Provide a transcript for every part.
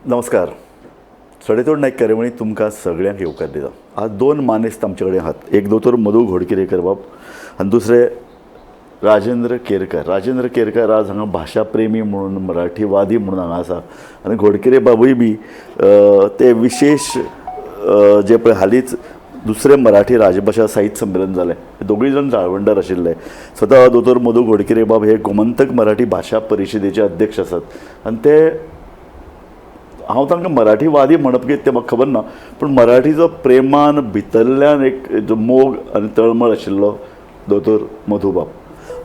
नमस्कार. सडेतोड नायक कार्यावळींत तुमकां सगळ्यांक येवकार दिता. आज दोन मानेस्त आमचे कडेन आहात. एक दोतोर मधू घोडकिरेकर बाब आनी दुसरे राजेंद्र केरकर. राजेंद्र केरकर आज हांगा भाशा प्रेमी म्हणून, मराठीवादी म्हणून हांगा आसा आनी घोडकिरे बाबूय बी ते विशेश जे पळय हालींच दुसरें मराठी राजभाशा साहित्य संमेलन जालें, दोगूय जाण जाळवणदार आशिल्ले. स्वता दोतोर मधू घोडकिरे बाब हे गोमंतक मराठी भाशा परिशदेचे अध्यक्ष आसात आनी ते हांव तांकां मराठीवादी म्हणप कितें तें म्हाका खबर ना, पूण मराठीचो प्रेमान भितरल्यान एक जो मोग आनी तळमळ आशिल्लो दोतोर मधुबाब.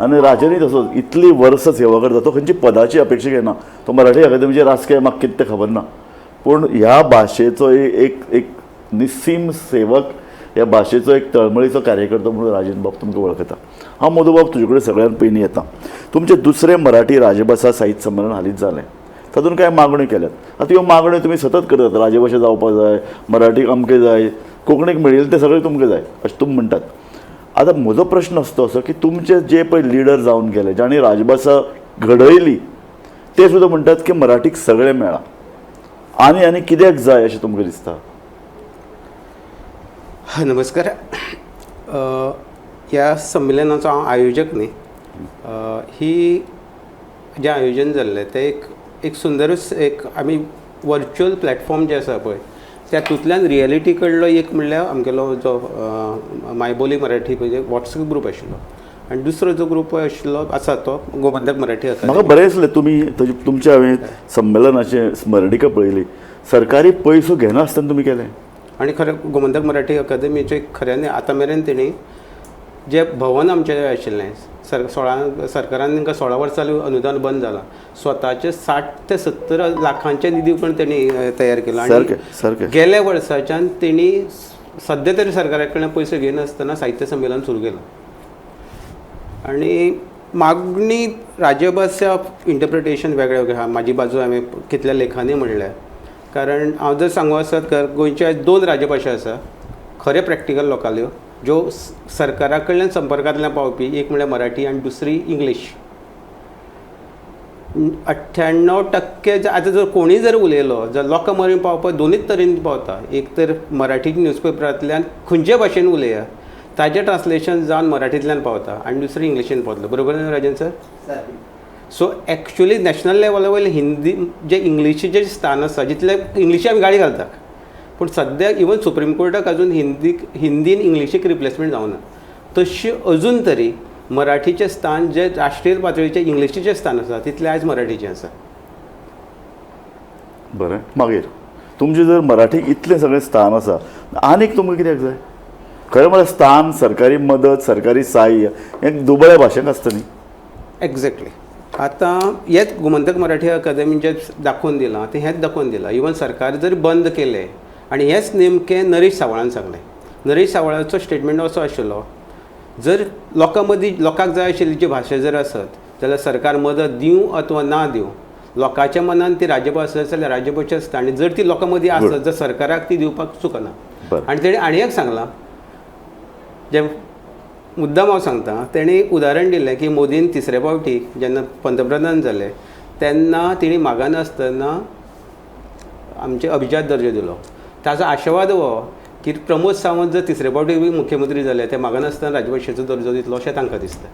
आनी राजनी तसोच इतलीं वर्सां सेवा करता, तो खंयची पदाची अपेक्षा घेना. तो मराठी अकादमीचे राजकीय म्हाका कितें तें खबर ना, पूण ह्या भाशेचो एक एक निस्सीम सेवक, ह्या भाशेचो एक तळमळीचो कार्यकर्तो म्हणून राजेंद्र बाब तुमकां वळखता. हांव मधुबाब तुजे कडेन सगळ्यान पयलीं येता. तुमचें दुसरें मराठी राजभाशा साहित्य संमेलन हालींच जालें, तातूंत कांय मागण्यो केल्यात. आतां ह्यो मागण्यो तुमी सतत करतात, राजभाशा जावपाक जाय, मराठीक अमकें जाय, कोंकणीक मेळिल्लें तें सगळें तुमकां जाय अशें तुमी म्हणटात. आतां म्हजो प्रश्न आसता असो की तुमचे जे पळय लिडर जावन गेले, जांणी राजभाशा घडयली, ते सुद्दां म्हणटात की मराठीक सगळें मेळ्ळां, आनी आनी कित्याक जाय अशें तुमकां दिसता? नमस्कार. ह्या संमेलनाचो हांव आयोजक न्ही. ही जें आयोजन जाल्लें तें एक एक सुंदरूच एक आमी वर्च्युअल प्लॅटफॉर्म जे आसा पळय तातूंतल्यान रियलिटी कडलो एक म्हणल्यार आमगेलो जो मायबोली मराठी म्हणजे वॉट्सएप ग्रूप आशिल्लो आनी दुसरो जो ग्रूप आशिल्लो आसा तो गोमंतक मराठी म्हाका अकादमी. बरें दिसलें तुमी तुमच्या हांवें संमेलनाचें स्मरणिका पळयली, सरकारी पयसो घेनासतना तुमी केलें. आनी खरें गोमंतक मराठी अकादमीचें खऱ्यांनी आतां मेरेन तेणी जें भवन आमचें आशिल्लें सर 16 सरकारान तांकां 16 वर्सां जालीं अनुदान बंद जालां, स्वताचे 60 ते 70 लाखांचे निधी पण तेणी तयार केला. सारकें सारकें. गेल्या वर्साच्यान तेणी सद्या तरी सरकारा कडल्यान पयशे घेनासतना साहित्य संमेलन सुरू केलां. आनी मागणी राजभाशा इंटरप्रिटेशन वेगळें वेगळें आहा. म्हाजी बाजू हांवें कितल्या लेखांनी म्हणल्या, कारण हांव जर सांगू आसत गोंयच्या दोन राजभाशा आसा खरें प्रॅक्टिकल लोकांल्यो ज्यो सरकारा कडल्यान संपर्कांतल्यान पावपी, एक म्हणल्यार मराठी आनी दुसरी इंग्लीश. 98% आतां जर कोणूय जर उलयलो जर लोकां मेरेन पावपाक दोनूच तरेन पावता. एक तर मराठी न्यूजपेपरांतल्यान खंयचे भाशेन उलया ताजें ट्रान्सलेशन जावन मराठींतल्यान पावता आनी दुसरें इंग्लिशीन पावतलो. बरोबर न्हू Rajan sir? So actually national लेवला वयलें हिंदी जे इंग्लिशीचें स्थान आसा जितलें इंग्लिशी आमी गाळी घालता, पूण सद्या इवन सुप्रीम कोर्टाक अजून हिंदीन इंग्लिशीक रिप्लेसमेंट जावना, तशी अजून तरी मराठीचें स्थान जे राष्ट्रीय पातळीचें इंग्लिशीचें स्थान आसा तितलें आयज मराठीचें आसा. बरें, मागीर तुमचें जर मराठीक इतलें सगळें स्थान आसा, आनीक तुमकां कित्याक जाय? खरें म्हळ्यार स्थान, सरकारी मदत, सरकारी साह्य हें दुबळ्या भाशेक आसता न्ही. एग्जॅक्टली. आतां हेच गोमंतक मराठी अकादमीन जें दाखोवन दिलां तें हेंच दाखोवन दिलां. इवन सरकार जर बंद केलें आनी हेंच नेमकें नरेश सावळान सांगलें. नरेश सावळाचो स्टेटमेंट असो आशिल्लो, जर लोकां मदीं लोकांक जाय आशिल्ली जी भाशा जर आसत जाल्यार सरकार मदत दिवं अथवा ना दिवं, लोकांच्या मनान ती राज्यभाशा आसा जाल्यार राज्यभाशा आसता आनी जर ती लोकां मदीं आसत जर सरकाराक ती दिवपाक चुकना. आनी तेणें आनी एक सांगलां जें मुद्दाम हांव सांगता, तेणी उदाहरण दिलें की मोदीन तिसरे फावटी जेन्ना पंतप्रधान जाले तेन्ना तेणी मागनासतना आमचे अभिजात दर्जो दिलो. ताजो आशवाद हो की प्रमोद सावंत जर तिसरे फावटी बी मुख्यमंत्री जाले ते मागनासतना राजभाशेचो दर्जो दितलो अशें तांकां दिसता.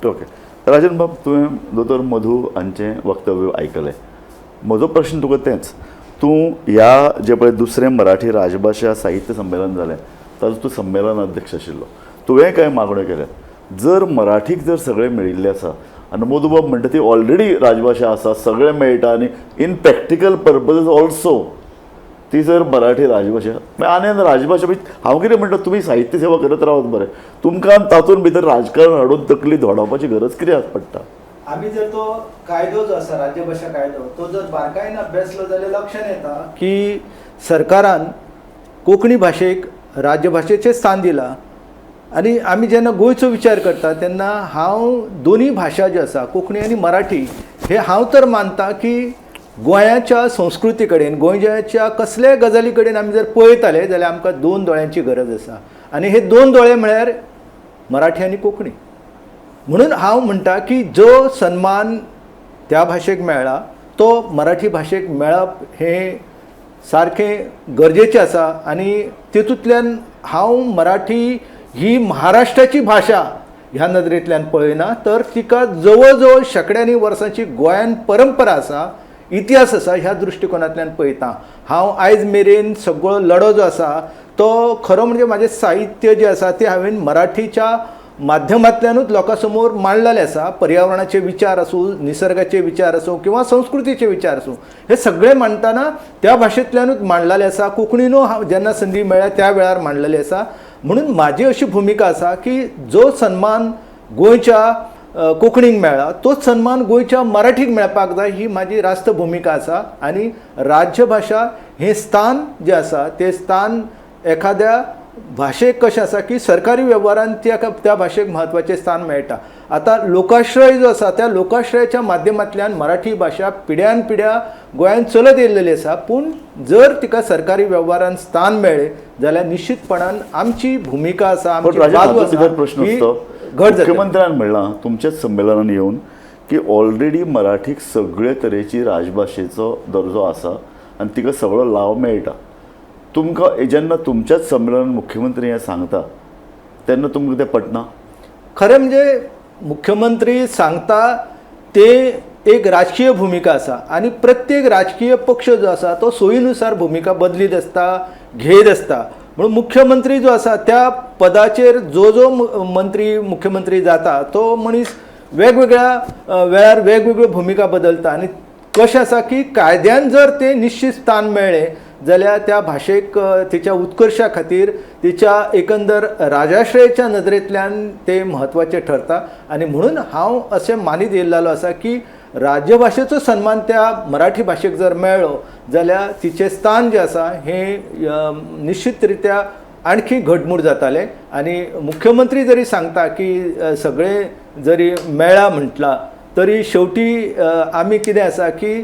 ओके राजन बाब, तुवें दोतोर मधू हांचें वक्तव्य आयकलें. म्हजो प्रश्न तुका तेंच, तूं ह्या जें पळय दुसरें मराठी राजभाशा साहित्य संमेलन जालें ताजो तूं संमेलन अध्यक्ष आशिल्लो, तुवें कांय मागण्यो केल्यात. जर मराठीक जर सगळें मेळिल्लें आसा आनी मधुबाब म्हणटा ती ऑलरेडी राजभाशा आसा, सगळें मेळटा आनी इन प्रॅक्टिकल पर्पजीस ऑल्सो ती जर मराठी राजभाशा मागीर आनी राजभाशा हांव कितें म्हणटा, तुमी साहित्य सेवा करत रावत बरें, तुमकां तातूंत भितर राजकारण हाडून तकली धोडावपाची गरज कित्याक पडटा? आमी जर तो कायदो जो आसा राज्यभाशा कायदो तो जर बारकायेन अभ्यासलो जाल्यार लक्षात येता की सरकारान कोंकणी भाशेक राज्यभाशेचें स्थान दिलां. आनी आमी जेन्ना गोंयचो विचार करता तेन्ना हांव दोनूय भाशा ज्यो आसा कोंकणी आनी मराठी हे हांव तर मानता की गोंयाच्या संस्कृती कडेन, गोंयच्या कसल्याय गजाली कडेन आमी जर पळयताले जाल्यार आमकां दोन दोळ्यांची गरज आसा आनी हे दोन दोळे म्हळ्यार मराठी आनी कोंकणी. म्हणून हांव म्हणटा की जो सन्मान त्या भाशेक मेळ्ळा तो मराठी भाशेक मेळप हें सारकें गरजेचें आसा. आनी तितूंतल्यान हांव मराठी ही महाराष्ट्राची भाशा ह्या नदरेंतल्यान पळयना, तर तिका जवळ जवळ शेंकड्यांनी वर्सांची गोंयान परंपरा आसा, इतिहास आसा, ह्या दृश्टिकोनांतल्यान पळयता. हांव आयज मेरेन सगळो लढो जो आसा तो खरो म्हणजे म्हाजें साहित्य जें आसा तें हांवें मराठीच्या माध्यमांतल्यानूच लोकां समोर मांडलेलें आसा. पर्यावरणाचे विचार आसूं, निसर्गाचे विचार आसूं किंवा संस्कृतीचे विचार आसूं, हे सगळे मांडटना त्या भाशेंतल्यानूच मांडलेले आसा. कोंकणीनू हांव जेन्ना संदी मेळ्ळ्या त्या वेळार मांडलेली आसा. म्हणून म्हाजी अशी भुमिका आसा की जो सन्मान गोंयच्या कोंकणीक मेळ्ळा तोच सन्मान गोंयच्या मराठीक मेळपाक जाय, ही म्हाजी रास्त भुमिका आसा. आनी राज्यभाशा हें स्थान जें आसा तें स्थान एखाद्या भाशेक कशें आसा की सरकारी वेव्हारान त्या भाशेक म्हत्वाचें स्थान मेळटा. आतां लोकाश्रय जो आसा त्या लोकाश्रयाच्या माध्यमांतल्यान मराठी भाशा पिढ्यान पिढ्या गोंयांत चलत येयलेली आसा. पूण जर तिका सरकारी वेव्हारान स्थान मेळ्ळें जाल्यार निश्चितपणान आमची भुमिका आसा, आमची बाजू आसा, प्रश्न आसतो. मुख्यमंत्र्यान म्हणलां तुमच्याच संमेलनान येवन की ऑलरेडी मराठीक सगळे तरेची राजभाशेचो दर्जो आसा आनी तिका सगळो लाव मेळटा. तुमकां जेन्ना तुमच्याच संमेलनान मुख्यमंत्री हें सांगता तेन्ना तुमकां तें पटना? खरें म्हणजे मुख्यमंत्री सांगता ते एक राजकीय भुमिका आसा आनी प्रत्येक राजकीय पक्ष जो आसा तो सोयीनुसार भुमिका बदलीत आसता, घेयत आसता. म्हणून मुख्यमंत्री जो आसा त्या पदाचेर जो जो मंत्री मुख्यमंत्री जाता तो मनीस वेगवेगळ्या वेळार वेगवेगळ्यो भुमिका बदलता. आनी कशें आसा की कायद्यान जर तें निश्चित स्थान मेळ्ळें जाल्यार त्या भाशेक तिच्या उत्कर्शा खातीर, तिच्या एकंदर राजाश्रयाच्या नदरेंतल्यान तें म्हत्वाचें ठरता. आनी म्हणून हांव अशें मानीत येयल्लो आसा की राज्यभाशेचो सन्मान त्या मराठी भाशेक जर मेळ्ळो जाल्यार तिचें स्थान जें आसा हें निश्चित रित्या आणखी घटमूट जातालें. आनी मुख्यमंत्री जरी सांगता की सगळें जरी मेळ्ळा म्हटलां तरी शेवटी आमी कितें आसा की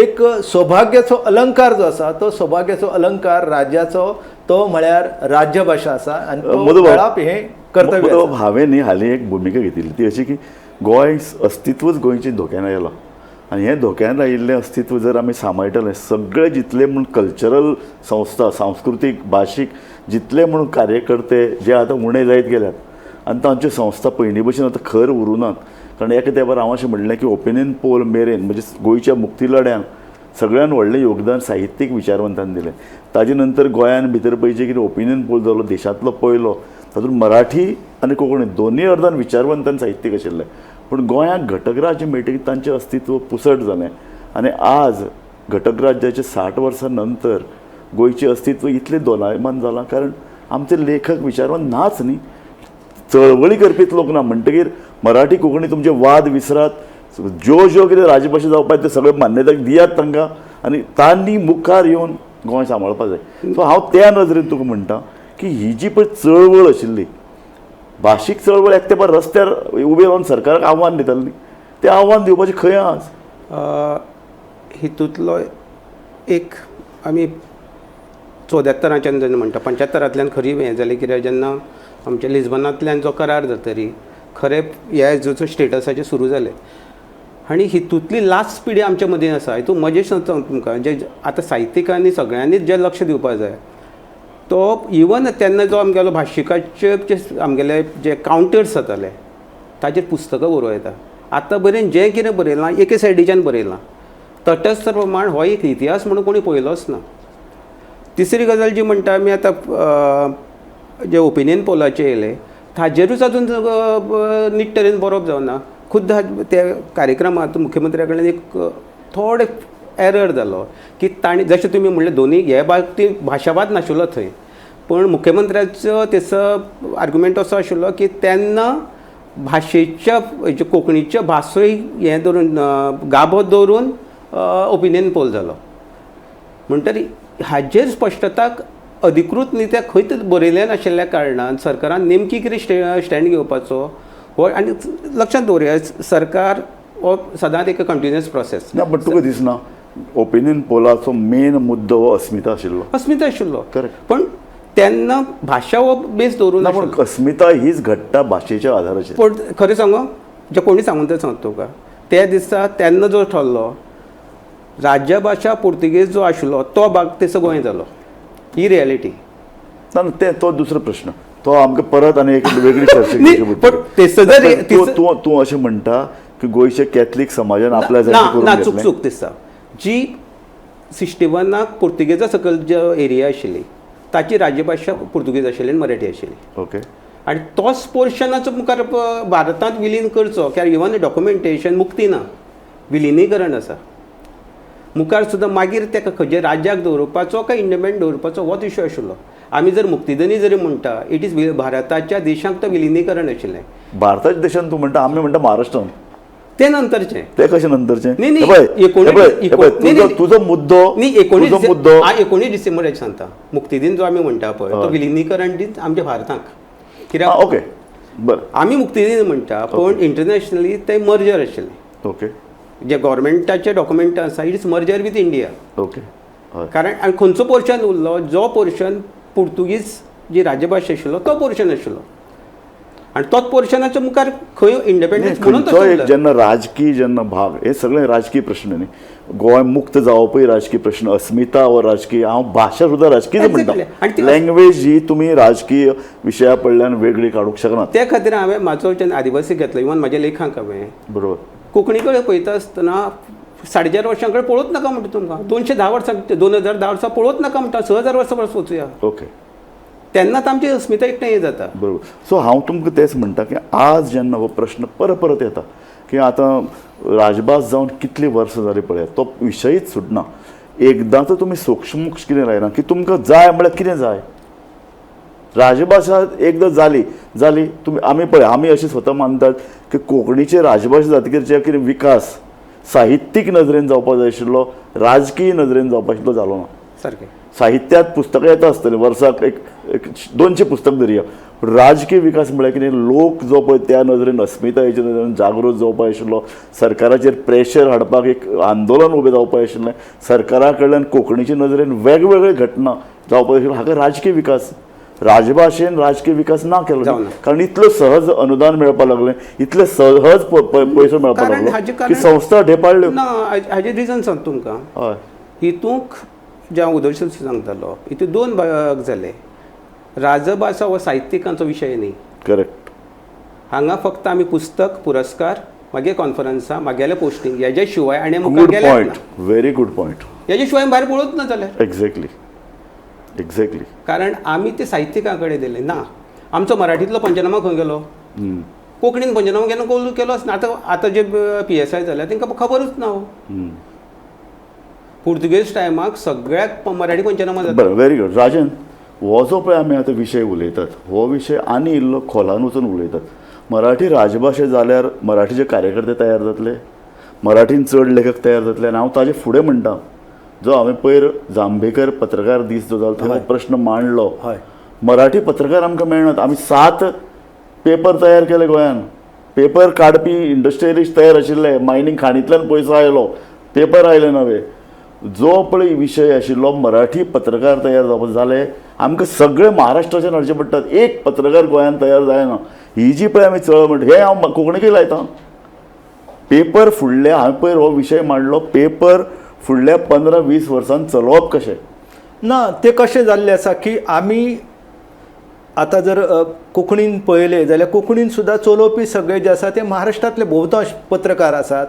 एक सौभाग्याचो अलंकार जो आसा तो सौभाग्याचो अलंकार राज्याचो तो म्हळ्यार राज्यभाशा आसा आनी तो मेळप हें कर्तव्य आसा. हांवें न्ही हालीं एक भुमिका घेतिल्ली ती अशी की गोंय अस्तित्वच गोंयचें धोक्यान आयलां आनी हें धोक्यान आयिल्लें अस्तित्व जर आमी सांबाळटले, सगळे जितले म्हूण कल्चरल संस्था, सांस्कृतीक, भाशीक जितले म्हूण कार्यकर्ते जे आतां उणें जायत गेल्यात आनी तांच्यो संस्था पयलीं भशेन आतां खर उरूं नात. कारण एका तेंपार हांव अशें म्हणलें की ओपिनियन पोल मेरेन म्हणजे गोंयच्या मुक्ती लढ्यांक सगळ्यान व्हडलें योगदान साहित्यीक विचारवंतान दिलें. ताजे नंतर गोंयान भितर पळयचें कितें ओपिनियन पोल जालो देशांतलो पयलो, तातूंत मराठी आनी कोंकणी दोनूय अर्दान विचारवंतान साहित्यीक आशिल्ले. पूण गोंयाक घटक राज्य मेळटकीर तांचें अस्तित्व पुसट जालें आनी आज घटक राज्याचे 60 वर्सां नंतर गोंयचें अस्तित्व इतलें दोलायमान जालां कारण आमचे लेखक विचारवंत नाच न्ही, चळवळी करपीच लोक ना. म्हणटकीर मराठी कोंकणी तुमचे वाद विसरात, ज्यो ज्यो कितें राजभाशा जावपाक तें सगळें मान्यताय दियात तांकां आनी तांणी मुखार येवन गोंय सांबाळपाक जाय. सो हांव त्या नदरेन तुका म्हणटा की ही जी पळय चळवळ आशिल्ली भाशीक चळवळ, एक तेंपार रस्त्यार उबे रावन सरकाराक आव्हान दिताले न्ही, तें आव्हान दिवपाचें खंय आज? हितूंतलो एक आमी 74 जेन्ना म्हणटा 75 खरी हें जालें कित्याक जेन्ना आमच्या लिस्बनांतल्यान जो करार जातरी खरें ह्या जो स्टेटसाचें सुरू जालें आनी हितूंतली लास्ट पिढी आमच्या मदीं आसा. हितून मजेश सांगता तुमकां जे आतां साहित्यिकांनी सगळ्यांनीच जें लक्ष दिवपाक जाय तो इवन तेन्ना जो आमगेलो भाशिकाचे जे आमगेले जे कावंटर्स जाताले ताजेर पुस्तकां बरोवं येता. आतां मेरेन जें कितें बरयलां एके सायडीच्यान बरयलां, तटस्थ प्रमाण हो एक इतिहास म्हणून कोणी पळयलोच ना. तिसरी गजाल जी म्हणटा आमी आतां जे ओपिनियन पोलाचे येयले ताजेरूच अजून नीट तरेन बरोवप जावना. खुद्द त्या कार्यक्रमांत मुख्यमंत्र्या कडल्यान एक थोडे एरर जालो की तांणी जशें तुमी म्हणलें दोनी हे बाबतींत भाशावाद नाशिल्लो थंय, पूण मुख्यमंत्र्याचो तेचो आर्ग्युमेंट असो आशिल्लो की तेन्ना भाशेच्या कोंकणीच्या भासूय हें धरून गाभो दवरून ओपिनियन पोल जालो. म्हणटरी हाजेर स्पश्टता अधिकृत न्ही खंयच बरयलें नाशिल्ल्या कारणान सरकारान नेमकी कितें स्टँड घेवपाचो हो आनी लक्षांत दवरुया सरकार हो सदांच एक कंटिन्युअस प्रोसेस. ना, बट तुका दिसना ओपिनियन पोलाचो मेन मुद्दो हो अस्मिता आशिल्लो? अस्मिता आशिल्लो, करेक्ट. पण तेन्ना भाशा हो बेस दवरून ना, पूण अस्मिता हीच घडटा भाशेच्या आधाराचेर. पूण खरें सांगू, जे कोणी सांगून तें सांगता तुका, त्या दिसा तेन्ना जो ठरलो राज्यभाशा पुर्तुगेज जो आशिल्लो तो भाग तेचो गोंय जालो, ही रियलिटी. ना ते तो दुसरो प्रश्न, तो आमकां परत आनी एक वेगळी चर्चा करची. तूं तूं अशें म्हणटा की गोंयचे कॅथलीक समाजान आपल्या ना चूक चूक दिसता. जी 61 पुर्तुगेजा सकयल जे एरिया आशिल्ली ताची राज्यभाशा पुर्तुगेज आशिल्ली आनी मराठी आशिल्ली. ओके, आनी तोच पोर्शनाचो मुखार भारतांत विलीन करचो, कित्याक इवन डॉक्युमेंटेशन मुक्ती ना, विलिनीकरण आसा मुखार सुद्दां. मागीर ताका खंयच्या राज्याक दवरपाचो काय इंडिपेंडंट दवरपाचो होच इशू आशिल्लो. आमी जर मुक्तीदनी जरी म्हणटा it is भारताच्या देशांक तो विलिनीकरण आशिल्लें. भारताच्या देशान तूं म्हणटा, आमी म्हणटा महाराष्ट्रान, ते नंतरचें. ते कशें नंतरचें? न्ही तुजो मुद्दो 19 डिसेंबर सांगता मुक्तीदीन जो आमी म्हणटा पळय तो विलिनीकरण दीन आमच्या भारताक. कित्याक ओके बरें आमी मुक्तीदीन म्हणटा पण इंटरनॅशनली ते मर्जर आशिल्लें. ओके, जे गव्हर्मेंटाचे डॉक्युमेंट आसा it is merger with India. Okay, कारण आनी खंयचो पोर्शन उरलो, जो पोर्शन पुर्तुगीज जी राज्यभाशा आशिल्लो तो पोर्शन आशिल्लो आनी तोच पोर्शनाच्या मुखार खंय इंडिपेंडन्स म्हणून एक जेन्ना राजकीय जेन्ना भाग, हे सगळे राजकीय प्रश्न न्ही, गोंय मुक्त जावपूय राजकीय प्रश्न, अस्मिता हो राजकीय, हांव भाशा सुद्दां राजकीय म्हणटा, लँग्वेज ही तुमी राजकीय विशया कडल्यान वेगळी काडूंक शकना. ते खातीर हांवें म्हाजो जेन्ना आदिवासी घेतलो इवन म्हाज्या लेखांक हांवें बरोबर कोंकणी कडेन पळयता आसतना 4.5 वर्सां कडेन पळोवच नाका म्हणटा तुमकां, 210 वर्सां 2010 वर्सां पळोवच नाका म्हणटा, 6000 वर्सां परस वचुया. ओके, तेन्नाच आमची अस्मिता एकठांय जाता. बरोबर. सो हांव तुमकां तेंच म्हणटा की आज जेन्ना हो प्रश्न परत परत येता की आतां राजभास जावन कितलीं वर्सां जालीं पळयात, तो विशयच सुटना. एकदां तर तुमी सोक्षमोक्ष कितें लायना की तुमकां जाय म्हळ्यार कितें जाय. राजभाशा एकदां जाली जाली तुमी आमी पळय आमी अशें स्वता मानतात की कोंकणीचे राजभाशा जातकीर जे कितें विकास साहित्यीक नदरेन जावपाक जाय आशिल्लो, राजकीय नदरेन जावपाक आशिल्लो, जालो ना. सारकें साहित्यांत पुस्तकां येता आसतलीं वर्साक एक 200 पुस्तक धरया, पूण राजकीय विकास म्हळ्यार कितें, लोक जो पळय त्या नदरेन अस्मितायेच्या नदरेन जागृत जावपाक आशिल्लो, सरकाराचेर प्रेशर हाडपाक एक आंदोलन उबें जावपाक आशिल्लें, सरकारा कडल्यान कोंकणीच्या नदरेन वेगवेगळे घटना जावपाक आशिल्ल्यो, हाका राजकीय विकास. राजभाशेन राजकीय विकास ना केलो, कारण इतलो सहज अनुदान मेळपाक लागलें, इतले सहज पयसो मेळपाक लागलो की संस्था ढेपाळ्यो ना. हाजें रिजन सांग तुमकां. हय, हितूंक जे हांव उदयशील सांगतालो हितून दोन भाग जाले. राजभाशा हो साहित्यिकांचो विशय न्ही. करेक्ट. हांगा फक्त आमी पुस्तक, पुरस्कार, मागीर कॉन्फरन्सां, मागेले पोस्टिंग हेजे शिवाय आनी good point, very good point, हेजे शिवाय भायर पळोवच ना जाल्यार. एक्झॅक्टली एक्झॅक्टली, कारण आमी ते साहित्यिकां कडेन दिले ना. आमचो मराठींतलो पंचनामा खंय गेलो, कोंकणीन पंचनामा केन्ना केलोच ना. आतां आतां जे PSI जाल्या तांकां खबरूच ना. हो पुर्तुगेज टायमाक सगळ्याक मराठी पंचनामा जाता. बरें, व्हेरी गुड. राजन, हो जो पळय आमी आतां विशय उलयतात हो विशय आनी इल्लो खोलान वचून उलयतात. मराठी राजभाशा जाल्यार मराठीचे कार्यकर्ते तयार जातले, मराठीन चड लेखक तयार जातले. आनी हांव ताजे फुडें म्हणटा, जो हांवें पयर जांभेकर पत्रकार दीस जो जालो थंय प्रश्न मांडलो, मराठी पत्रकार आमकां मेळनात. आमी 7 पेपर तयार केले गोंयान, पेपर काडपी इंडस्ट्रियलिस्ट तयार आशिल्ले, मायनींग खाणींतल्यान पयसो आयलो, पेपर आयले नवे. जो पळय विशय आशिल्लो मराठी पत्रकार तयार जावपाक जाले, आमकां सगळे महाराष्ट्राच्यान हाडचे पडटात, एक पत्रकार गोंयान तयार जायना. ही जी पळय आमी चळवळ म्हणटा, हें हांव कोंकणीकय लायता. पेपर फुडले हांवें पयर हो विशय मांडलो, पेपर फुडल्या 15-20 वर्सांत चलोवप कशें ना. तें कशें जाल्लें आसा की आमी आतां जर कोंकणीन पळयलें जाल्यार कोंकणीन सुद्दां चलोवपी सगळे जे आसा ते महाराष्ट्रांतले बहुतांश पत्रकार आसात,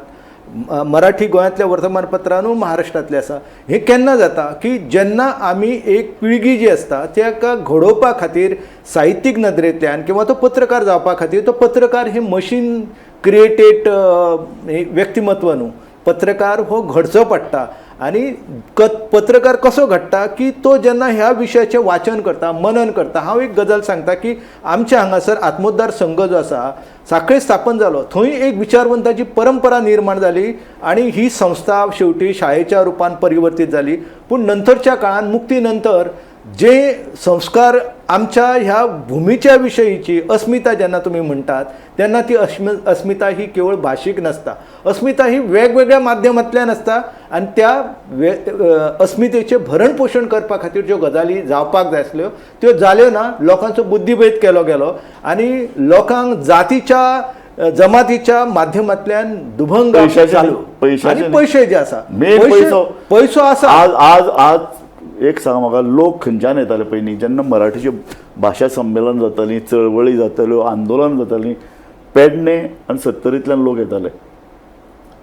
मराठी गोंयांतल्या वर्तमानपत्रानूय महाराष्ट्रांतले आसा. हें केन्ना जाता की जेन्ना आमी एक पिळगी जी आसता ताका घडोवपा खातीर साहित्यीक नदरेंतल्यान किंवा तो पत्रकार जावपा खातीर, तो पत्रकार हे मशीन क्रिएटेड व्यक्तिमत्व न्हू, पत्रकार हो घडचो पडटा. आनी पत्रकार कसो घडटा की तो जेन्ना ह्या विशयाचें वाचन करता, मनन करता. हांव एक गजाल सांगता की आमच्या हांगासर आत्मोद्धार संघ जो आसा साखळे स्थापन जालो, थंय एक विचारवंताची परंपरा निर्माण जाली आनी ही संस्था शेवटी शाळेच्या रुपान परिवर्तीत जाली. पूण नंतरच्या काळान मुक्ती नंतर जे संस्कार आमच्या ह्या भुमीच्या विशयीची अस्मिता जेन्ना तुमी म्हणटात तेन्ना ती अस्मिता ही केवळ भाशीक नासता, अस्मिता ही वेगवेगळ्या माध्यमांतल्यान आसता आनी त्या अस्मितेचें भरण पोशण करपा खातीर ज्यो गजाली जावपाक जाय आसल्यो त्यो जाल्यो ना. लोकांचो बुद्धिभेद केलो गेलो आनी लोकांक जातीच्या जमातीच्या माध्यमांतल्यान दुभंग चालू आनी पयशे जे आसा पयसो आसा. आज आज आज एक सांग म्हाका, लोक खंयच्यान येताले पयलीं जेन्ना मराठीच्यो भाशा संमेलन जातालीं, चळवळी जाताल्यो, आंदोलन जातालीं, पेडणे आनी सत्तरींतल्यान लोक येताले.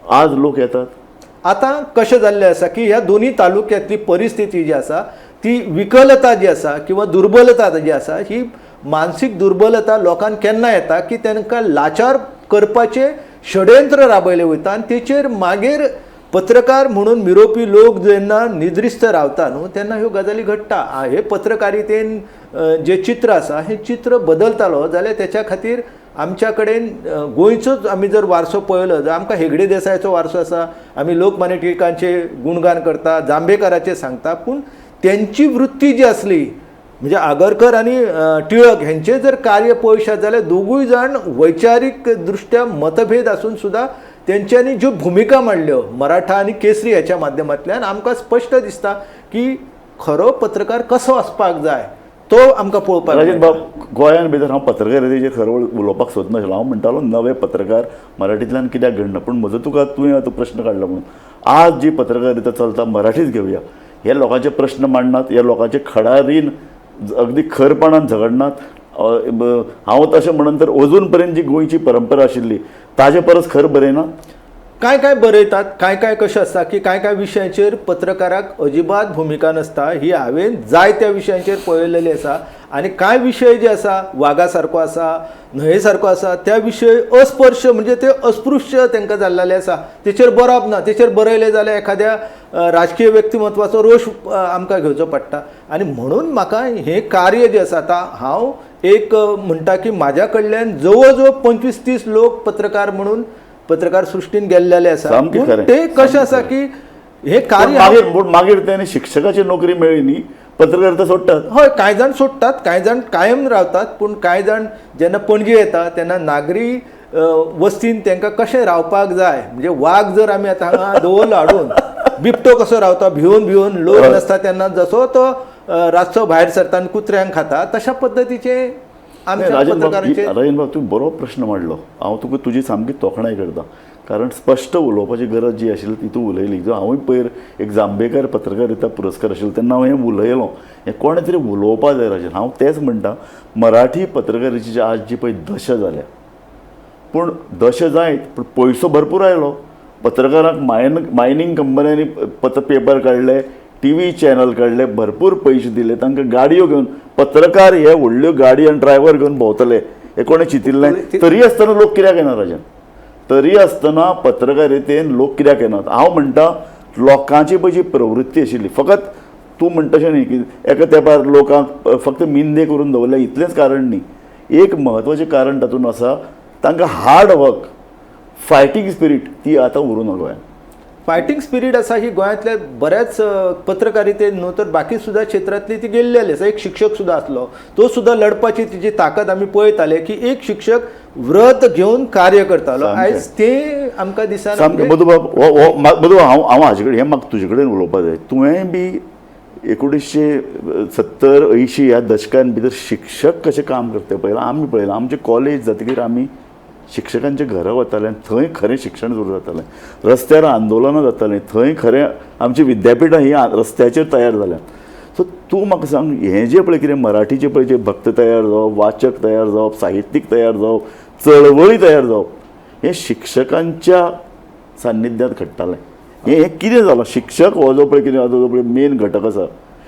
आज लोक येतात. आतां कशें जाल्लें आसा की ह्या दोनूय तालुक्यांतली परिस्थिती जी आसा ती विकलता जी आसा किंवा दुर्बलता जी आसा ही मानसीक दुर्बलता लोकांक केन्ना येता की तांकां लाचार करपाचें षडयंत्र राबयलें वयता आनी तेचेर मागीर पत्रकार म्हणून मिरोवपी लोक जेन्ना निद्रिस्त रावता न्हू तेन्ना ह्यो गजाली घडटा. हे पत्रकारितेन जें चित्र आसा हें चित्र बदलतालो जाल्यार तेच्या खातीर आमच्या कडेन गोंयचोच आमी जर वारसो पळयलो जाल्यार आमकां हेगडे देसायाचो वारसो आसा, आमी लोकमान्य टिळकांचे गुणगान करता, जांभेकराचें सांगता, पूण तेंची वृत्ती जी आसली म्हणजे आगरकर आनी टिळक हेंचें जर कार्य पळयशात जाल्यार दोगूय जाण वैचारीक दृश्ट्या मतभेद आसून सुद्दां तेंच्यांनी ज्यो भुमिका मांडल्यो मराठा आनी केसरी ह्याच्या माध्यमांतल्यान आमकां स्पश्ट दिसता की खरो पत्रकार कसो आसपाक जाय तो आमकां पळोवपाक. राजेंद्र बाब, गोंयान भितर हांव पत्रकारितेचेर खरो उलोवपाक सोदनाशिल्लो. हांव म्हणटालो नवे पत्रकार मराठींतल्यान कित्याक घडना, पूण म्हजो तुका तुवें आतां प्रश्न काडला म्हणून आज जी पत्रकारिता चलता मराठीच घेवया, हे लोकांचे प्रश्न मांडनात, ह्या लोकांचे खडारीन अगदी खरपणान झगडनात. हांव तशें म्हणून तर अजून पर्यंत जी गोंयची परंपरा आशिल्ली ताजे परस खर बरयना. कांय कांय बरयतात, कांय कांय कशें आसता की कांय कांय विशयांचेर पत्रकाराक अजिबात भुमिका नासता. ही हांवें जायत्या विशयांचेर पळयलेली आसा आनी कांय विशय जे आसा वागा सारको आसा, न्हंये सारको आसा, त्या विशय अस्पर्श म्हणजे ते अस्पृश्य तांकां जाल्लेले आसा, तेचेर बरोवप ना. तेचेर बरयलें जाल्यार एखाद्या राजकीय व्यक्तिमत्वाचो रोश आमकां घेवचो पडटा. आनी म्हणून म्हाका हें कार्य जें आसा आतां हांव एक म्हणटा की म्हाज्या कडल्यान जवळ जवळ 25-30 लोक पत्रकार म्हणून पत्रकार सृश्टीन गेल्लेले आसा. ते कशें आसा की हे कार्य मागीर तेणी शिक्षकाची नोकरी मेळ्ळी न्ही, पत्रकारिता सोडटात. हय, कांय जाण सोडटात, कांय जाण कायम रावतात, पूण कांय जाण जेन्ना पणजे येता तेन्ना नागरी वस्तीन तांकां कशें रावपाक जाय, म्हणजे वाग जर आमी आतां हांगा दवरलो हाडून बिबटो कसो रावता भिवन भिवन, लोक नासता तेन्ना जसो तो रातचो भायर सरता आनी कुत्र्यांक खाता तशा पद्दतीचे राजन बाब, तूं बरो प्रश्न मांडलो. हांव तुका तुजी सामकी तोखणाय करता, कारण स्पश्ट उलोवपाची गरज जी आशिल्ली ती तूं उलयली. जो हांवूय पयर एक जांभेकर पत्रकारिता पुरस्कार आशिल्लो तेन्ना हांव हें उलयलो, हें कोणें तरी उलोवपा जाय राजन. हांव तेंच म्हणटा, मराठी पत्रकारितेची आज जी पळय दशा जाल्या, पूण दशा जायत पूण पयसो भरपूर आयलो, पत्रकारांक मायनींग कंपन्यांनी पेपर काडले, टीव्ही चॅनल काडले, भरपूर पयशे दिले तांकां, गाडयो घेवन पत्रकार हे व्हडल्यो गाडी आनी ड्रायव्हर घेवन भोंवतले, हे कोणें चिंतिल्लें? तरी आसतना लोक कित्याक येना राजन? तरी आसतना पत्रकारितेन लोक कित्याक येनात? हांव म्हणटा लोकांची पळय जी प्रवृत्ती आशिल्ली, फकत तूं म्हणटा तशें न्ही की एका तेंपार लोकांक फक्त मिंदे करून दवरले इतलेंच कारण न्ही, एक म्हत्वाचें कारण तातूंत आसा तांकां हार्ड वर्क, फायटींग स्पिरीट ती आतां उरूंक ना गोंयांत. फायटींग स्पिरीट आसा ही गोंयांतल्या बऱ्याच पत्रकारितेन न्हू तर बाकी सुद्दां क्षेत्रांतली ती गेल्लेली आसा. एक शिक्षक सुद्दां आसलो तो सुद्दां लढपाची तिची ताकद आमी पळयताले की एक शिक्षक व्रत घेवन कार्य करतालो, आयज ते आमकां दिसना. सामकें मधुबाब, मधु हांव हांव हाजे कडेन हें म्हाका तुजे कडेन उलोवपाक जाय. तुवें बी 1970-80 ह्या दशकान भितर शिक्षक कशें काम करता पळयलां, आमी पळयलां. आमचें कॉलेज जातकीर आमी शिक्षकांच्या घरा वताले आनी थंय खरें शिक्षण सुरू जातालें, रस्त्यार आंदोलनां जातालीं, थंय खरें आमची विद्यापिठां ही रस्त्याचेर तयार जाल्यात. सो तूं म्हाका सांग, हें जें पळय कितें मराठीचें पळय जें भक्त तयार जावप, वाचक तयार जावप, साहित्यीक तयार जावप, चळवळी तयार जावप, हें शिक्षकांच्या सान्निध्यांत घडटालें. हें कितें जालां? शिक्षक हो जो पळय कितें जो पळय मेन घटक आसा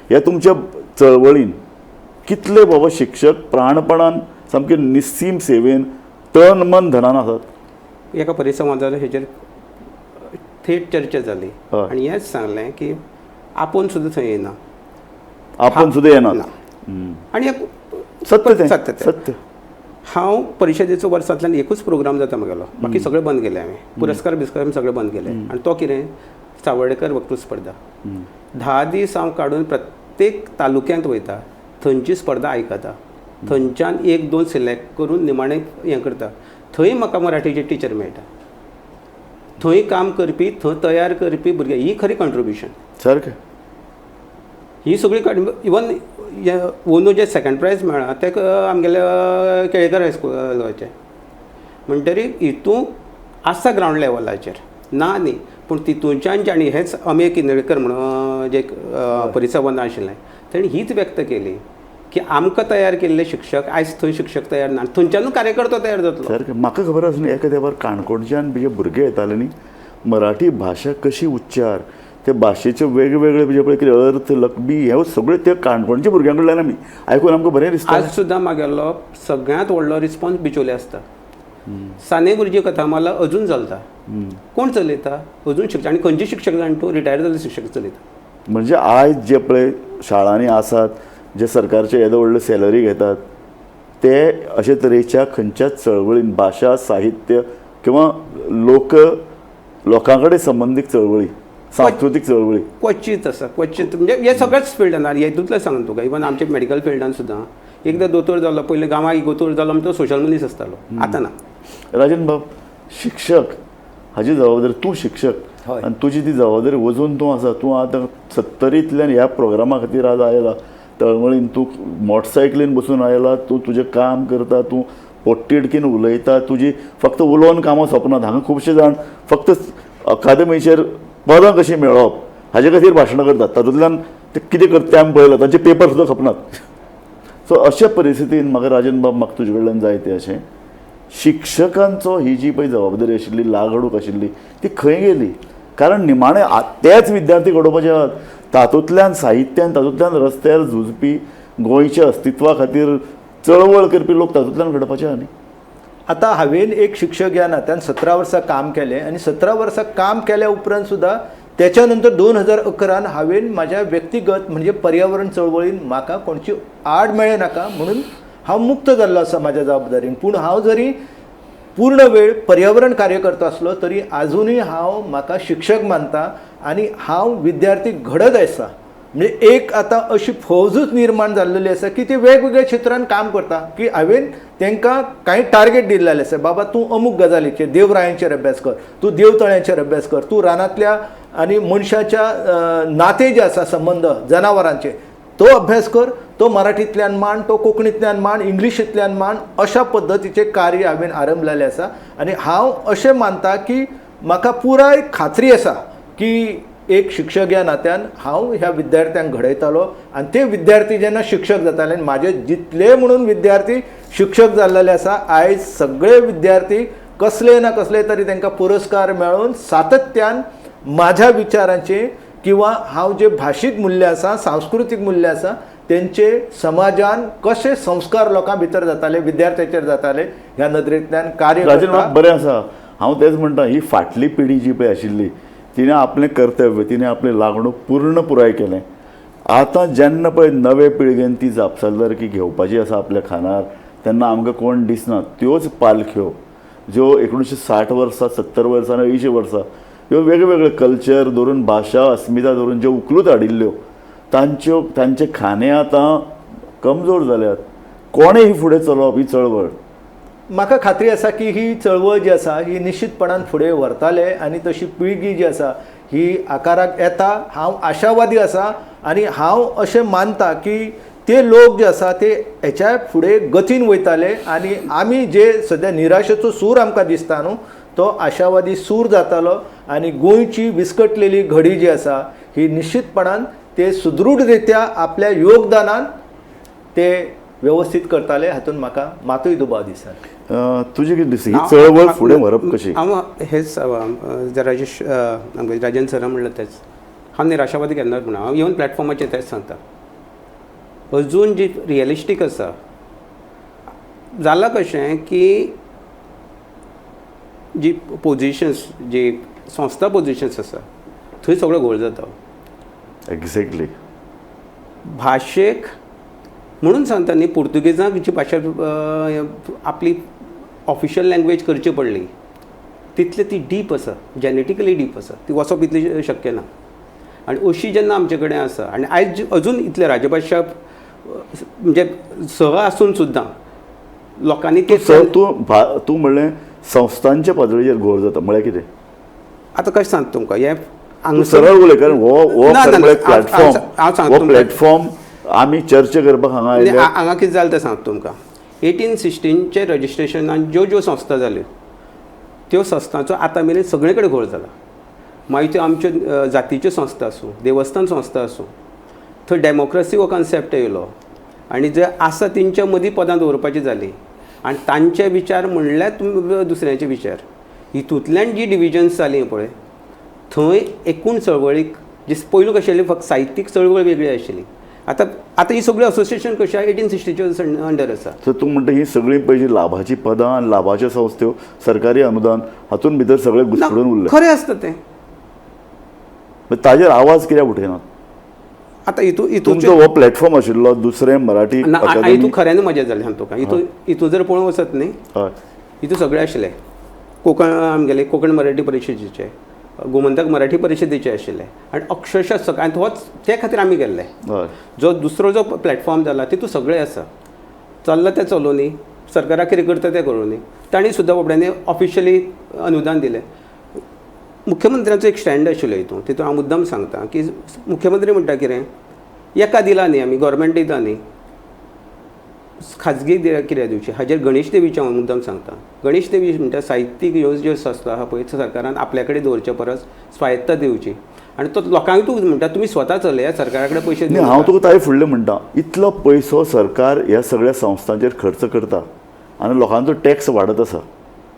ह्या तुमच्या चळवळीन, कितले बाबा शिक्षक प्राणपणान सामके निस्सीम सेवेन तन मन धनान आसात. एका परिसंवादार हेजेर थेट चर्चा जाली आनी हेंच सांगलें की आपूण सुद्दां थंय येना, आपूण सुद्दां येना आनी सत्य सत्य सत्य. हांव परिशदेचो वर्सांतल्यान एकूच प्रोग्राम जाता म्हगेलो, बाकी सगळें बंद केलें हांवें, पुरस्कार बिस्कार सगळें बंद केलें. आनी तो कितें सावर्डेकर वक्तृत्व स्पर्धा 10 दीस हांव काडून प्रत्येक तालुक्यांत वयता, थंयची स्पर्धा आयकता, थंयच्यान 1-2 सिलेक्ट करून निमाणें हें करता. थंय म्हाका मराठीचे टिचर मेळटा, थंय काम करपी, थंय तयार करपी भुरगे, ही खरी कॉन्ट्रिब्युशन सारकें. ही सगळी इवन अंदू जें सेकंड प्रायज मेळ्ळां तें आमगेल्या केळेकर हायस्कुलाचें. म्हणटरी हितून आसा ग्रावंड लेवलाचेर ना न्ही, पूण तितूंच्यान आनी हेच अमेय किनळकर म्हणून जे परिसंवाद आशिल्लें तेणी हीच व्यक्त केली की आमकां तयार केल्ले शिक्षक आयज थंय शिक्षक तयार ना, थंयच्यानूय कार्यकर्तो तयार जातलो. सारकें. म्हाका खबर आसा न्ही, एका तेंपार काणकोणच्यान जे भुरगे येताले न्ही, मराठी भाशा कशी उच्चार, ते भाशेचे वेगवेगळे म्हणजे पळय कितें अर्थ लकबी हे सगळे ते काणकोणच्या भुरग्यां कडल्यान आमी आयकून आमकां बरें दिसता. आज सुद्दां मागेलो सगळ्यांत व्हडलो रिस्पॉन्स बिचोले आसता. साने गुरुजी कथामाला अजून चलता. कोण चलयता? अजून शिक्षक. आनी खंयचे शिक्षक जाण तूं? रिटायर जाल्ले शिक्षक चलयता. म्हणजे आयज जे पळय शाळांनी आसात, जे सरकारचे येदो व्हडलो सॅलरी घेतात, ते अशे तरेच्या खंयच्याच चळवळीन भाशा साहित्य किंवा लोकां कडेन संबंदीत चळवळी, सांस्कृतीक चळवळी क्वचीत आसा. क्वचीत म्हणजे हे सगळ्याच फिल्डान, हेतूंतलें सांगता तुका, इवन आमच्या मेडिकल फिल्डान सुद्दां एकदां दोतोर जालो, पयलीं गांवांक एक दोतोर जालो म्हणटो सोशल मनीस आसतालो, आतां ना. राजन बाब, शिक्षक हाजी जबाबदारी, तूं शिक्षक आनी तुजी ती जबाबदारी वजून तूं आसा. तूं आतां 70तल्यान ह्या प्रोग्रामा खातीर आज आयला, तळमळीन तूं मोटरसायकलीन बसून आयला, तूं तुजें काम करता, तूं पोटतिडकीन उलयता, तुजी फक्त उलोवन कामां सोंपनात. हांगा खुबशे जाण फक्त अकादमीचेर पदां कशीं मेळोवप हाजे खातीर भाशणां करतात, तातूंतल्यान ते कितें करता तें आमी पळयलां, तांचे पेपर सुद्दां खपनात. सो अशा परिस्थितीन म्हाका राजन बाब, म्हाका तुजे कडल्यान जाय तें अशें, शिक्षकांचो ही जी पळय जबाबदारी आशिल्ली, लागणूक आशिल्ली, ती खंय गेली? कारण निमाणें तेच विद्यार्थी घडोवपाचे आहात. तातूंतल्यान साहित्यान, तातूंतल्यान रस्त्यार झुजपी, गोंयच्या अस्तित्वा खातीर चळवळ करपी लोक तातूंतल्यान घडपाचे आहा न्ही. आतां हांवें एक शिक्षक ह्या नात्यान 17 वर्सां काम केलें आनी 17 वर्सां काम केल्या उपरांत सुद्दां त्याच्या नंतर 2011 हांवें म्हाज्या व्यक्तिगत म्हणजे पर्यावरण चळवळीन म्हाका कोणची आड मेळ्ळें नाका म्हणून हांव मुक्त जाल्लो आसा म्हाज्या जबाबदारीन. पूण हांव जरी पूर्ण वेळ पर्यावरण कार्यकर्तो आसलो तरी आजुनूय हांव म्हाका शिक्षक मानता आनी हांव विद्यार्थी घडत आसा. म्हणजे एक आतां अशी फौजूच निर्माण जाल्लेली आसा की ते वेगवेगळ्या क्षेत्रान काम करता की हांवें तांकां कांय टार्गेट दिल्लेले आसा, बाबा तूं अमूक गजालीचेर देवरायांचेर अभ्यास कर, तूं देवतळ्यांचेर अभ्यास कर, तूं रानांतल्या आनी मनशाच्या नाते जे आसा संबंद जनावरांचे तो अभ्यास कर, तो मराठींतल्यान मांड, तो कोंकणींतल्यान मांड, इंग्लिशींतल्यान मांड. अशा पद्दतीचें कार्य हांवें आरंभलेलें आसा आनी हांव अशें मानता की म्हाका पुराय खात्री आसा की एक शिक्षक ह्या नात्यान हांव ह्या विद्यार्थ्यांक घडयतालो आनी ते विद्यार्थी जेन्ना शिक्षक जाताले आनी म्हाजे जितले म्हणून विद्यार्थी शिक्षक जाल्लेले आसा, आयज सगळे विद्यार्थी कसले ना कसले तरी तांकां पुरस्कार मेळोवन सातत्यान म्हाज्या विचारांचे किंवा हांव जे भाशीक मूल्य आसा, सांस्कृतीक मूल्य आसा तेंचे समाजान कशे संस्कार लोकां भितर जाताले, विद्यार्थ्यांचेर जाताले ह्या नदरेंतल्यान कार्य करता. बरें आसा, हांव तेंच म्हणटा, ही फाटली पिढी जी पळय आशिल्ली तिणें आपलें कर्तव्य, तिणें आपलें लागणूक पूर्ण पुराय केलें. आतां जेन्ना पळय नवे पिळगेन ती जापसालदारकी घेवपाची आसा आपल्या खानार, तेन्ना आमकां कोण दिसना. त्योच पालख्यो ज्यो 1960 वर्सां, 70 वर्सां आनी 80 वर्सां ह्यो वेगवेगळे कल्चर धरून, भाशा अस्मिता धरून ज्यो उखलूत हाडिल्ल्यो, तांच्यो तांचे खाने आतां कमजोर जाल्यात. कोणें ही फुडें चलोवप ही चळवळ? म्हाका खात्री आसा की ही चळवळ जी आसा ही निश्चितपणान फुडें व्हरताले आनी तशी पिळगी जी आसा ही आकाराक येता. हांव आशावादी आसा आनी हांव अशें मानता की ते लोक जे आसा ते हेच्या फुडें गतीन वयताले आनी आमी जे सद्या निराशेचो सूर आमकां दिसता न्हू तो आशावादी सूर जातालो आनी गोंयची विस्कटलेली घडी जी आसा ही निश्चितपणान ते सुदृढ रित्या आपल्या योगदानान ते व्यवस्थीत करताले, हातून म्हाका मातूय दुबाव दिसना. तुजें कितें दिसता ही चळवळ फुडें व्हरप कशी? हांव हेच राजेश राजन सरान म्हणलें तेंच, हांव निराशावादी केन्नाच म्हणा. हांव इवन प्लॅटफॉर्माचेर तेंच सांगता, अजून जी रियलिस्टीक आसा जालां कशें की जी पोजिशन्स, जी संस्था पोजिशन्स आसा थंय सगळो घोळ जाता. एक्झॅक्टली. भाशेक म्हणून सांगता न्ही, पुर्तुगेजांक जी भाशा आपली ऑफिशियल लँग्वेज करची पडली तितली ती डीप आसा, जेनेटिकली डीप आसा, ती वचप इतली शक्य ना. आनी अशी जेन्ना आमचे कडेन आसा आनी आयज अजून इतले राजभाशा म्हणजे सह आसून सुद्दां लोकांनी ते तूं तूं म्हणलें संस्थांच्या पातळीचेर घोळ जाता म्हळ्यार कितें? आतां कशें सांगता तुमकां हें सरळ उलय, कारण हो प्लॅटफॉर्म, हो प्लॅटफॉर्म आमी चर्चा करपाक हांगा आयले. हांगा कितें जालें तें सांगता तुमकां. 1816चे रजिस्ट्रेशनान ज्यो ज्यो संस्था जाल्यो त्यो संस्थांचो आतां मेरेन सगळे कडेन घोळ जाला. मागीर त्यो आमच्यो जातीच्यो संस्था आसूं, देवस्थान संस्था आसूं, थंय डेमोक्रसी हो कॉन्सेप्ट येयलो आनी जे आसा तेंच्या मदीं पदां दवरपाची जाली आनी तांचे विचार म्हणल्यार दुसऱ्यांचे विचार, हितूंतल्यान जी डिविजन्स जालीं पळय थंय एकूण चळवळीक जी पयलू कशी आसली फक्त साहित्यीक चळवळ वेगळी आशिल्ली, आतां आतां ही सगळी असोसिएशन कशी आसा 1860च्या अंडर आसा. सो तूं म्हणटा ही सगळीं पळय लाभाची पदां आनी लाभाच्यो संस्थ्यो, सरकारी अनुदान हातून भितर सगळें घुसपडून उरलें. खरें आसता तें. ताजेर आवाज कित्याक उठयनात? आतां हितू तुमचो हो प्लॅटफॉर्म आशिल्लो दुसरें मराठी हितू खऱ्यान मजा जाली सांगता तुका. हितू हितू जर पळोवंक वचत न्ही, हितू सगळे आशिल्ले कोंकण आमगेले कोंकण मराठी परिशदेचे, गोमंतक मराठी परिशदेचे आशिल्ले आनी अक्षरशः सगळे, आनी होच ते खातीर आमी गेल्ले. जो दुसरो जो प्लॅटफॉर्म जाला तितू सगळें आसा, चल्लां तें चलोवनी, सरकाराक कितें करता तें करूं. तांणी सुद्दां बाबड्यांनी ऑफिशियली अनुदान दिलें. मुख्यमंत्र्यांचो एक स्टँड आशिल्लो हितून, तितून हांव मुद्दम सांगता की मुख्यमंत्री म्हणटा कितें, एका दिला न्ही आमी गोवोरमेंट दिता न्ही, खाजगी कित्याक दिवची. हाजेर गणेश देवीचें हांव मुद्दम सांगता. गणेश देवी म्हणटा साहित्यीक ह्यो ज्यो संस्था आहा पळय सरकारान आपल्या कडेन दवरचे परस स्वायत्ता दिवची आनी तो लोकांक तूं म्हणटा तुमी स्वता चलया, सरकारा कडेन पयशे न्ही. हांव तुका ताजे फुडलें म्हणटा, इतलो पयसो सरकार ह्या सगळ्या संस्थांचेर खर्च करता आनी लोकांचो टॅक्स वाडत आसा,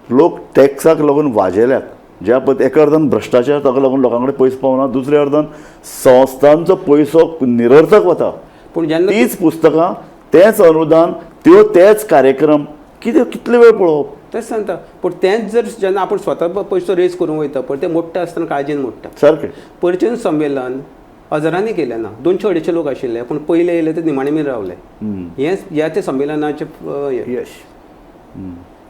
लोक टॅक्साक लागून वाजेल्यात. ज्या पद्दतीन एका अर्दान भ्रश्टाचार ताका लागून लोकां कडेन पयसो पावना, दुसऱ्या अर्दान संस्थांचो पयसो निरर्थक वता. पूण जेन्ना तीच पुस्तकां, तेंच अनुदान, त्यो तेच कार्यक्रम, कितें कितले वेळ पळोवप तेंच सांगता. पूण तेंच जर जेन्ना आपूण स्वता पयसो रेज करूंक वयता पळय तें मोडटा आसतना काळजेन मोडटा. सारकें. परचून संमेलन हजारांनी केलें ना, 200-250 लोक आशिल्ले, पूण पयले येयले ते निमाणे मेरेन रावले. हें ह्या ते संमेलनाचें यश.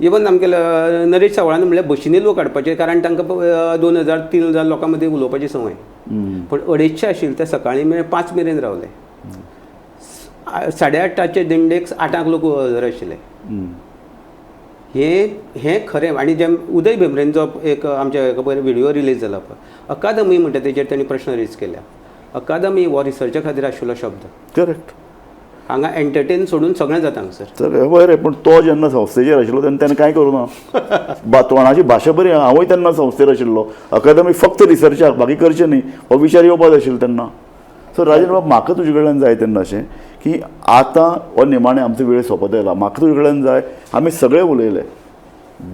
इवन आमगेले नरेश सावळान म्हणल्यार बशींनी लोक हाडपाचे, कारण तांकां 2000-3000 लोकां मदीं उलोवपाची संवय. पूण 250 आशिल्ले ते सकाळीं मेरेन 5 मेरेन रावले. 8:30 दिंडेक 8 लोक हजर आशिल्ले. हे हें खरें. आनी जे उदय भेंब्रेंचो एक आमच्या पयर व्हिडियो रिलीज जाला पळय, अकादमी म्हणटा तेजेर तांणी प्रश्न रेज केल्या. अकादमी हो रिसर्चा खातीर आशिल्लो शब्द. करेक्ट. हांगा एंटरटेन सोडून सगळें जाता हांगसर. सर बरें, पूण तो जेन्ना संस्थेचेर आशिल्लो तेन्ना ताणें कांय करूं ना. तोंडाची भाशा बरी, हांवूय तेन्ना संस्थेर आशिल्लो. अकादमी फक्त रिसर्चाक, बाकी करचें न्ही हो विचार येवपाक जाय आशिल्लो तेन्ना. सो राजेंद्र बाब, म्हाका तुजे कडल्यान जाय तेन्ना अशें की आतां हो निमाणें आमचो वेळ सोंपत आयला, म्हाका तुजे कडल्यान जाय आमी सगळे उलयले,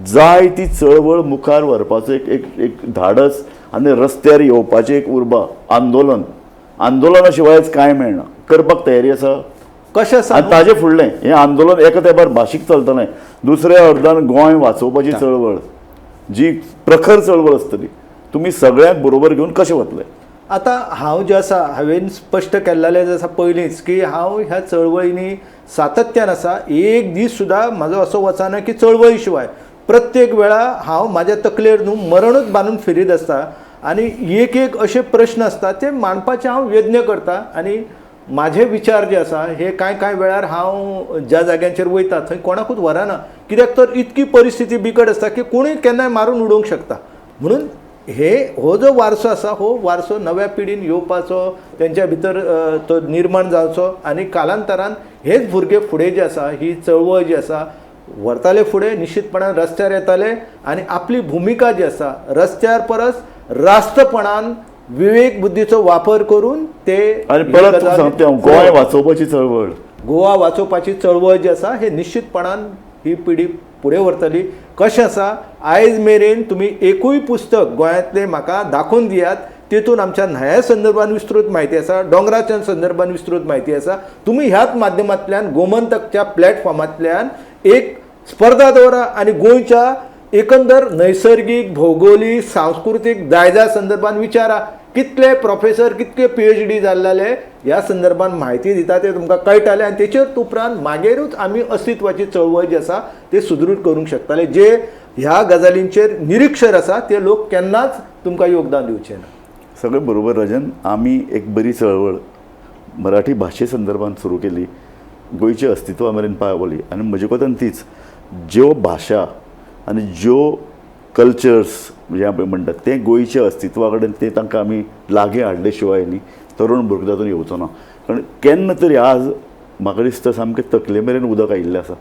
जाय ती चळवळ मुखार व्हरपाचो एक एक एक धाडस आनी रस्त्यार येवपाची एक उर्बा, आंदोलन, आंदोलना शिवायच कांय मेळना. करपाक तयारी आसा? कशें आसा आनी ताजे फुडलें हें आंदोलन एका तेंपार भाशीक चलतलें, दुसऱ्या अर्दान गोंय वाचोवपाची चळवळ जी प्रखर चळवळ आसतली, तुमी सगळ्यांक बरोबर घेवन कशें वतले? आतां हांव जें आसा हांवें स्पश्ट केल्लें जें आसा पयलींच की हांव ह्या चळवळींनी सातत्यान आसा. एक दीस सुद्दां म्हाजो असो वचना की चळवळी शिवाय. प्रत्येक वेळा हांव म्हाज्या तकलेर न्हू मरणूच बांदून फिरीत आसता आनी एक एक अशे प्रश्न आसता ते मांडपाचे हांव यत्न करता. आनी म्हाजे विचार जे आसा हे कांय कांय वेळार हांव ज्या जाग्यांचेर वयता थंय कोणाकूच व्हरना, कित्याक तर इतकी परिस्थिती बिकट आसता की कोणूय केन्नाय मारून उडोवंक शकता. म्हणून हे हो जो वारसो आसा हो वारसो नव्या पिढीन येवपाचो, तेंच्या भितर तो निर्माण जावचो आनी कालांतरान हेच भुरगे फुडें जे आसा ही चळवळ जी आसा व्हरताले फुडें, निश्चितपणान रस्त्यार येताले आनी आपली भुमिका जी आसा रस्त्यार परस राष्ट्रपणान विवेक बुद्धीचो वापर करून ते आनी परत सांगता गोंय वाचोवपाची चळवळ, गोवा वाचोवपाची चळवळ जी आसा हे निश्चितपणान ही पिढी फुडें व्हरतली. कशें आसा, आयज मेरेन तुमी एकूय पुस्तक गोंयांतलें म्हाका दाखोवन दियात तितून आमच्या न्हंया संदर्भान विस्तृत म्हायती आसा, दोंगराच्या संदर्भान विस्तृत म्हायती आसा. तुमी ह्याच माध्यमांतल्यान गोमंतकच्या प्लॅटफॉर्मांतल्यान एक स्पर्धा दवरा आनी गोंयच्या एकंदर नैसर्गीक, भौगोलीक, सांस्कृतीक दायजा संदर्भान विचारा. कितले प्रोफेसर, कितले PhD जाल्ले ह्या संदर्भान म्हायती दिता ते तुमकां कळटाले आनी तेचेर उपरांत मागीरूच आमी अस्तित्वाची चळवळ जी आसा ते सुदृढ करूंक शकताले. जे ह्या गजालींचेर निरीक्षर आसा ते लोक केन्नाच तुमकां योगदान दिवचे ना. सगळें बरोबर राजन, आमी एक बरी चळवळ मराठी भाशे संदर्भान सुरू केली, गोंयच्या अस्तित्वा मेरेन पावली. आनी म्हजे कोतान तीच ज्यो भाशा आनी ज्यो कल्चर्स जे आमी म्हणटात ते गोंयच्या अस्तित्वा कडेन ते तांकां आमी लागीं हाडले शिवाय न्ही तरुण भुरगो तातूंत येवचो ना. कारण केन्ना तरी आज म्हाका दिसता सामकें तकले मेरेन उदक आयिल्लें आसा.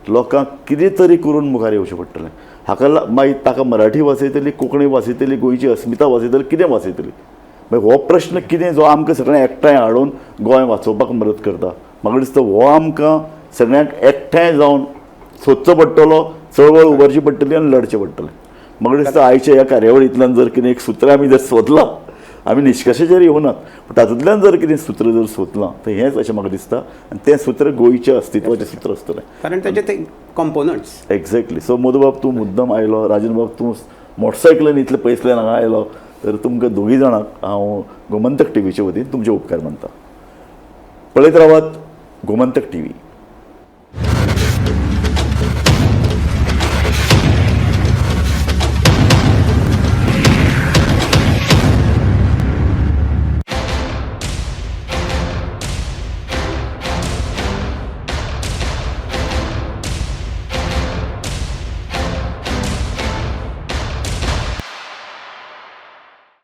लोकांक कितें तरी करून मुखार येवचें पडटलें. हाका मागीर ताका मराठी वाचयतली, कोंकणी वाचयतली, गोंयची अस्मिता वाचयतली, कितें वाचयतली? मागीर हो प्रश्न कितें जो आमकां सगळ्यांक एकठांय हाडून गोंय वाचोवपाक मदत करता. म्हाका दिसता हो आमकां सगळ्यांक एकठांय जावन सोदचो पडटलो, चळवळ उबारची पडटली आनी लढचें पडटलें. म्हाका दिसता आयच्या ह्या कार्यावळींतल्यान जर कितें एक सूत्र आमी जर सोदलां, आमी निश्कर्शाचेर येवनात, पूण तातूंतल्यान जर कितें सूत्र जर सोदलां तर हेंच अशें म्हाका दिसता आनी तें सूत्र गोंयच्या अस्तित्वाचें सूत्र आसतलें. कारण ताचे ते कॉम्पोनंट्स. एक्झॅक्टली. सो मधुबाब तूं मुद्दम आयलो, राजनबाब तूं मोटरसायकलीन इतले पयसल्यान हांगा आयलो, तर तुमकां दोगी जाणांक हांव गोमंतक टीव्हीचे वतीन तुमचे उपकार मानता. पळयत रावात गोमंतक टीव्ही.